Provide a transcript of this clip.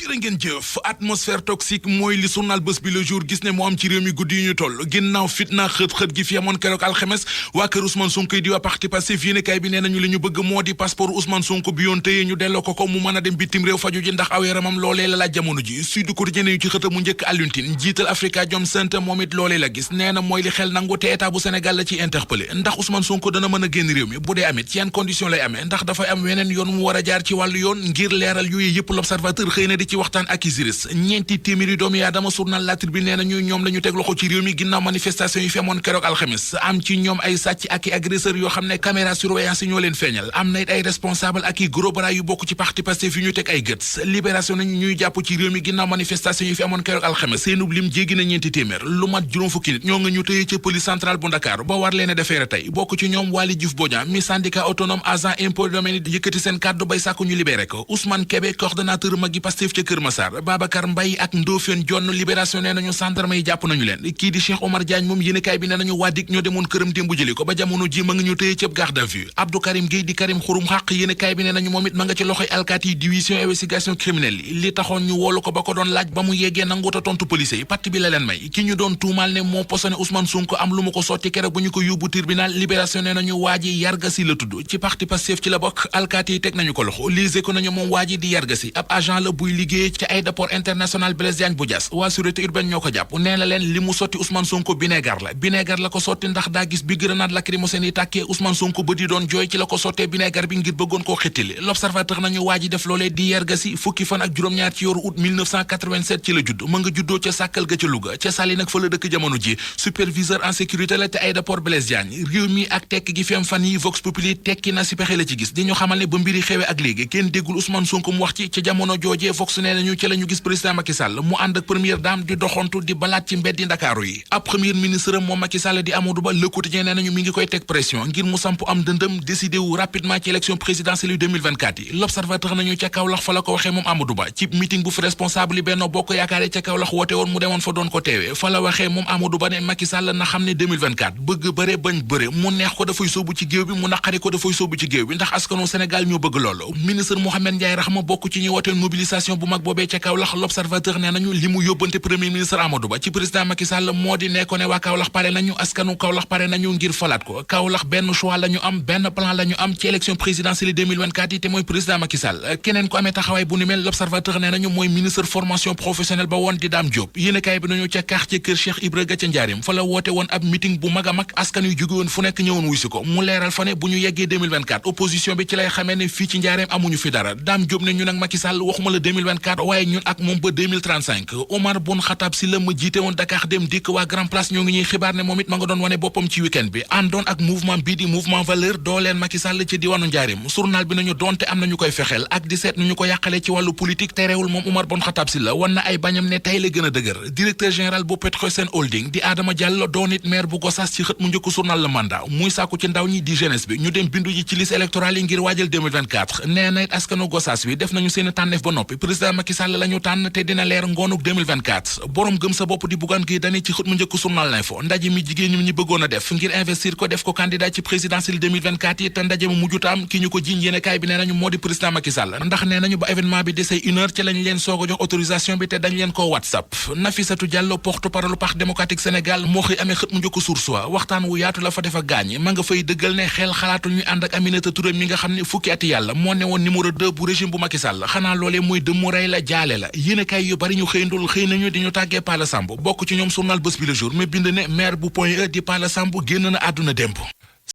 jërë ngeen jëf atmosphère toxique mooy li journal Bës Bi Le Jour gis ne moo am ci réew mi guddi yu ñu toll ginnaaw fitna xët-xët gi fi amoon keroog alxames waa kër Ousmane Sonko di waa parti Pastef yéenekaay bi nee nañu li ñu bëgg moo di passeport Ousmane Sonko bi yoon tëye ñu delloo ko mu mën a dem bitim réew faju ji ndax aw yaramam loolee la laaj jamono ji Sud Quotidien ñu ci xët mu njëkk Alioune Tine njiital Afrikajom Center moom it loolee la gis nee na mooy li xel nangu te état bu Sénégal la ci interpellé ndax Ousmane Sonko dana mën a génn réew mi bu dee amit ci yan condition lay amee ndax dafay am weneen yoon mu war a jaar ci wàllu yoon ngir leeral yooyu yëpp l'Observateur xëy na di ci waxtaan ak Isiris ñeenti téeméeri doomu aadama journal La Tribune nee nañu ñoom la ñu teg loxo ci réew mi ginnaaw manifestation yi fi amoon keroog alxames am ci ñoom ay sàcc ak i agresseur yoo xam ne caméra surveillance yi ñoo leen feeñal am na it ay responsable ak i gros bras yu bokk ci parti Pastef fi ñu teg ay gët libération nañu ñuy jàpp ci réew mi ginnaaw manifestation yi fi amoon keroog alxames seenub lim jéggi na ñeenti téeméer lu mat juróom fukki nit ñoo nga ñu tëye ca police centrale bu Ndakaaru ba war leen a defeere tey bokk ci ñoom Waly Diouf Bodian mi syndicat autonome agent impôt domaine yëkkati seen kàddu bay sàkku ñu libéré ko Ousmane Kébé coordonnateur magi Pastef ca Kër Massar Babacar Mbaye ak Ndofène Jonn libération nee nañu gendarme yi jàpp nañu leen kii di Cheikh Omar Diagne moom yéenekaay bi nee nañu waa DIC ñoo demoon këram démbu jëli ko ba jamono ji ma nga ñu tëye cëb garde à vue Abdou Karim Gueye di Karim Xurum Xaq yéenekaay bi nee nañu moom it ma nga ci loxoy alkaati yi division investigation criminelle yi li taxoon ñu woolu ko ba ko doon laaj ba mu yeggee nanguta tontu police yi parti bi la leen may ki ñu doon tuumal ne moo posone Ousmane Sonko am lu mu ko sotti keroog bu ñu ko yóbbu tribunal libération nee nañu waa ji Yargasi la tudd ci parti Pastef ci la bokk alkaati yi teg nañu ko loxo lise ko nañu moom waa ji di Yargasi ab agent la buy liggéey ci aéroport international Blaise Diagne bu Diass waa sûreté urbaine ñoo ko jàpp nee na leen li mu sotti Ousmane Sonko bineegar la ko sotti ndax daa gis bi grenade lacrymogène yi tàkkee Ousmane Sonko ba di doon jooy ci la ko sottee bineegar bi ngir bëggoon koo xittili l'observateur nañu waa ji def loolee di Yargasi fukki fan ak juróom-ñaar ci yoru août 1987 ci la judd ma nga juddoo ca Sàkkal ga ca Louga ca Saly nag fa la dëkk jamono ji superviseur en sécurité la te aéroport Blaise Diagne réew mi ak tekk gi fi am fan yi Vox Populi tekki na si pexe la ci gis di ñu xamal ne ba mbiri xewe ak léegi kenn déggul Ousmane Sonko mu wax ci ca jamono joojee Vox nee nañu ca la ñu gis président Macky Sall mu ànd ak première dame di doxantu di balaat ci mbeddi Ndakaaru yi ab premier ministre moom Macky Sall di Amadou Ba Le Quotidien nee nañu mi ngi koy teg pression ngir mu samp am dëndëm décidé wu rapidement ci élection présidentielle yu 2024 yi l'observateur nañu ca Kaolack fa la ko waxee moom Amadou Ba ci meeting bu fi responsable yi Benno Bokk Yaakaar ca Kaolack woote woon mu demoon fa doon ko teewee fa la waxee moom Amadou Ba ne Macky Sall na xam ne 2024 bëgg bëre bañ bëre mu neex ko dafay sóobu ci géew bi mu naqari ko dafay sóobu ci géew bi ndax askanu Sénégal ñoo bëgg loolu ministre Mohamed Ndiaye Rahma bokk ci ñuy wooteel mobilisation bu mag boobee ca Kaolack l'observateur nee nañu li mu yóbbante premier ministre Amadou Ba ci président Macky Sall moo di ne ko ne waa Kaolack pare nañu askanu Kaolack pare nañu ngir falaat ko Kaolack benn choix la ñu am benn plan la ñu am ci élection présidentielle 2024 yi te mooy président Macky Sall keneen ko amee taxawaay bu ni mel l'observateur nee nañu mooy ministre formation professionnelle ba woon di Dame Diop yéenekaay bi nañu ca quartier kër Cheikh Ibra ga ca Njaarim fa la woote woon ab meeting bu mag a mag askan yu jóge woon fu nekk ñëwoon wuy si ko mu leeral fa ne bu ñu yeggee 2024 opposition bi ci lay xamee ne fii ci Njaarim amuñu fi dara Dame Diop ne ñun ak Macky Sall waxuma la 2024 waaye ñun ak moom ba 2035 Omar Boun Khattab Sylla ma jiite woon Dakar Dem Dikk waa Grand Place ñoo ngi ñuy xibaar ne moom it ma nga doon wane boppam ci week-end bi àndoon ak mouvement bii di mouvement valeur dooleen Macky Sall ci diwaanu Njaarim journal bi nañu donte am nañu koy fexeel ak di seet nañu ko yàqale ci wàllu politique terewul moom Omar Boun Khattab Sylla wan na ay bañam ne tey la gën a dëgër directeur général bu Petrosen Holding di Adama Diallo doon it maire bu Gossas ci xët mu njëkk journal Le Mandat muy sàkku ci ndaw ñi di jeunesse bi ñu dem bindu ji ci liste électorale yi ngir waajal 2024 nee na it askanu Gossas wi def nañu seen tànneef ba noppi président Macky Sall la ñu tànn te dina leer ngoonuk 2024 borom gëm sa bopp di Bougane Gueye Dany ci xët mu njëkk journal L'Info ndaje mi jigéen ñi bëggoon a def ngir investir ko def ko candidat ci présidentielle 2024 yi te ndaje mu mujjutaam ki ñu ko jiiñ yéenekaay bi nee nañu moo di président Macky Sall ndax nee nañu ba événement bi desee une heure ci lañ leen soog a jox autorisation bi te dañ leen ko WhatsApp Nafissatou Diallo porte-parole Parti démocratique Sénégal moo xëy amee xët mu njëkk Source A waxtaan wu yaatu la fa def ak gaañ ma nga fay dëggal ne xel xalaatul ñuy ànd ak Aminata Touré mi nga xam ne fukki ati yàlla moo ne woon numéro 2 bu régime bu Macky Sall xanaa loolee mooy dëmmu rey la jaale la yéenekaay yu bari ñu xëyndul xëy nañu di ñu tàggee Pala Samb bokk ci ñoom journal Bës Bi Le Jour mais bind ne maire bu Point E di Pala Samb génn na àdduna démb